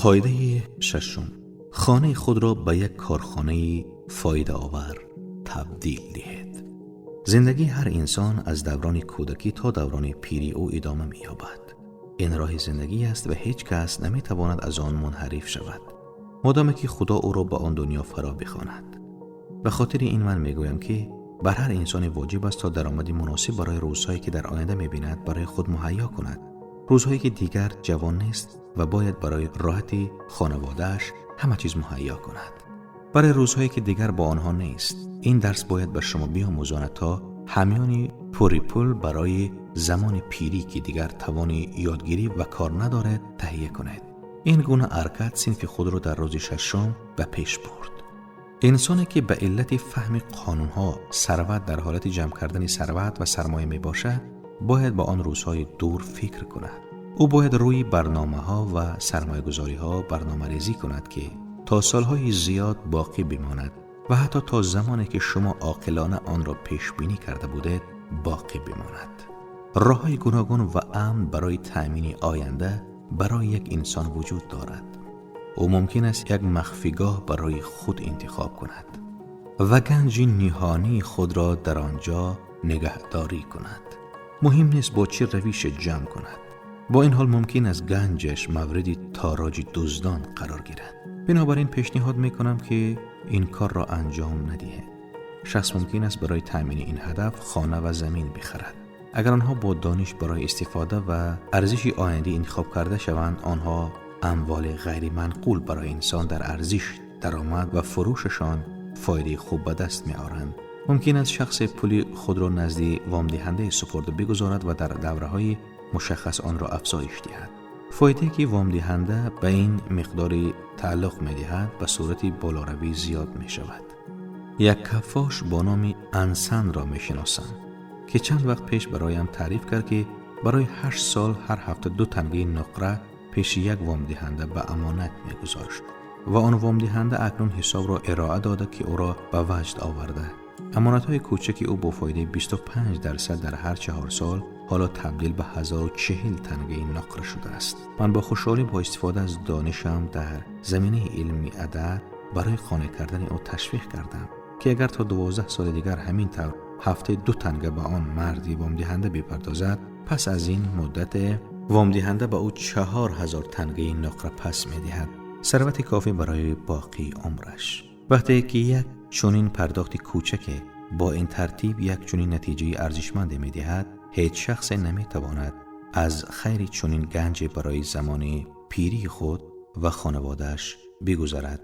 Қоидаи шашум: хонаи худро ба як корхонаи фоидаовар табдил диҳед. Зиндагии ҳар инсон аз даврони кӯдакӣ то даврони пирии ӯ идома меёбад. Ин роҳи зиндагӣ аст ва ҳеҷ кас наметавонад аз он мунҳариф шавад, модоме ки Худо ӯро ба он дунё фаро бихонад. Ба хотири ин ман мегӯям, ки бар ҳар инсоне воҷиб аст то даромади муносиб барои рӯзҳое ки дар оянда мебинад барои худ муҳайё кунад, рӯзҳое ки дигар ҷавон нест ва бояд барои роҳати хонаводааш ҳама чиз муҳайё кунад. Барои рӯзҳое ки дигар бо онҳо нест. Ин дарс бояд ба шумо биомӯзонад то ҳамёни пури пул барои замони пирӣ, ки дигар тавони ёдгирӣ ва кор надорад, таҳия кунед. Ин гуна ҳаракат синфи худро дар рӯзи шашум ба пеш бурд. Инсоне ки ба иллати фаҳми қонунҳо сарват дар ҳолати ҷамъ кардани сарват ва сармоя мебошад, бояд ба он рӯзҳои дур фикр кунад. Ӯ бояд рӯи барномаҳо ва сармоягузориҳо барномарезӣ кунад, ки то солҳои зиёд боқӣ бимонад ва ҳатто то замоне ки шумо оқилона онро пешбинӣ карда будед боқӣ бимонад. Роҳҳои гуногун ва амн барои таъмини оянда барои як инсон вуҷуд дорад. Ӯ мумкин аст як махфигоҳ барои худ интихоб кунад ва ганҷи ниҳонии худро дар он ҷо нигаҳдорӣ кунад. Муҳим нест бо чӣ равише ҷамъ кунад. Бо ин ҳол мумкин аст ганҷаш мавриди тороҷи дуздон қарор гирад. Бинобар ин пешниҳод мекунам, ки ин корро анҷом надиҳед. Шахс мумкин аст барои таъмини ин ҳадаф хона ва замин бихарад. Агар онҳо бо дониш барои истифода ва арзиши оянда интихоб карда шаванд, онҳо амволи ғайриманқул барои инсон дар арзиш, даромад ва фурӯшашон фоидаи хуб ба даст меоранд. Мумкин аст шахсе пули худро назди вомдиҳандаи супурда бигузорад ва дар давраҳои мушаххас онро афзоиш диҳад. Фоидае ки вомдиҳанда ба ин миқдори тааллуқ медиҳад, ба сурати болоравӣ зиёд мешавад. Як каффош бо номи Ансанро мешиносам, ки чанд вақт пеш бароям таъриф кард, ки барои 8 сол ҳар ҳафта 2 тангаи нуқра пеши як вомдиҳанда ба амонат мегузошт ва он вомдиҳанда акнун ҳисобро ироа дода, ки ӯро ба ваҷд оварда. Амонатҳои кӯчаки ӯ бо фоидаи 25% дар ҳар 4 сол ҳоло табдил ба 1040 тангаи нуқра шудааст. Ман бо хушҳолӣ бо истифода аз донишам дар заминаи илми адад барои қонеъ кардани ӯ ташвиқ кардам, ки агар то 12 соли дигар ҳамин тавр ҳафтаи 2 танга ба он марди вомдиҳанда бипардозад, пас аз ин муддат вомдиҳанда ба ӯ 4000 тангаи нуқра пас медиҳад, сарвати кофӣ барои боқии умраш. Вақте ки як чунин пардохти кӯчаке бо ин тартиб як чунин натиҷаи арзишманде медиҳад, ҳеҷ шахсе наметавонад аз хайри чунин ганҷе барои замони пирии худ ва хонаводааш бигузарад.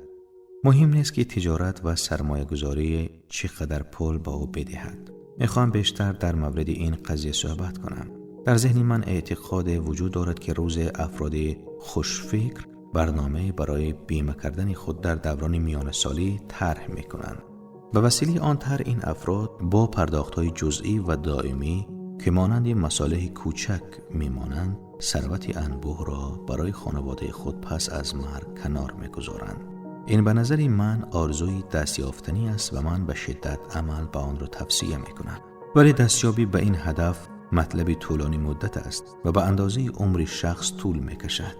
Муҳим нест, ки тиҷорат ва сармоягузорӣ чӣ қадар пул ба ӯ бидиҳад. Мехоҳам бештар дар мавриди ин қазия суҳбат кунам. Дар зеҳни ман эътиқоде вуҷуд дорад, ки рӯзе афроди хушфикр барномае барои бима кардани худ дар даврони миёнасолӣ тарҳ мекунанд. Ба василаи он тарҳ ин афрод бо пардохтҳои ҷузъӣ ва доимӣ, ки монанди масолеҳи кӯчак мемонанд, сарвати анбӯҳро барои хонаводаи худ пас аз марг канор мегузоранд. Ин ба назари ман орзуи дастёфтанӣ аст ва ман ба шиддат амал ба онро тавсия мекунам. Вале дастёбӣ ба ин ҳадаф матлаби тӯлонӣ муддат аст ва ба андозаи умри шахс тӯл мекашад.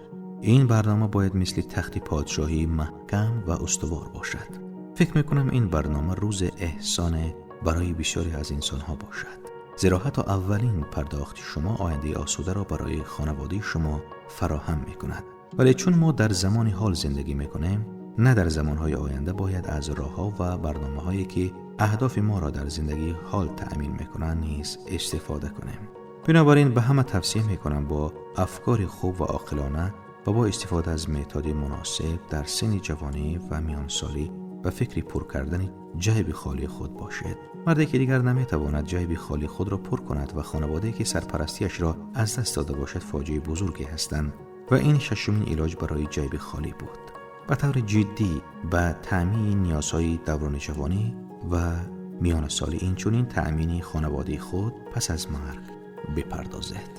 Ин барнома бояд мисли тахти подшоҳӣ маҳкам ва устувор бошад. Фикр мекунам, ин барнома рӯзи эҳсоне барои бисёре аз инсонҳо бошад, зеро ҳатто аввалин пардохти шумо ояндаи осударо барои хонаводаи шумо фароҳам мекунад. Вале чун мо дар замони ҳол зиндагӣ мекунем, на дар замонҳои оянда, бояд аз роҳҳо ва барномаҳое ки аҳдофи моро дар зиндагии ҳол таъмин мекунанд низ истифода кунем. Бинобар ин ба ҳама тавсия мекунам бо афкори хуб ва оқилона ва бо истифода аз методи муносиб дар синни ҷавонӣ ва миёнсолӣ ба фикри пур кардани ҷайби холии худ бошед. Марде ки дигар наметавонад ҷайби холии худро пур кунад ва хонаводае ки сарпарастиашро аз даст дода бошад, фоҷиаи бузурге ҳастанд ва ин шашумин илоҷ барои ҷайби холӣ буд. Ба таври ҷиддӣ ба таъмини ниёзҳои даврони ҷавонӣ ва миёнасолӣ, инчунин таъмини хонаводаи худ пас аз марг бипардозед.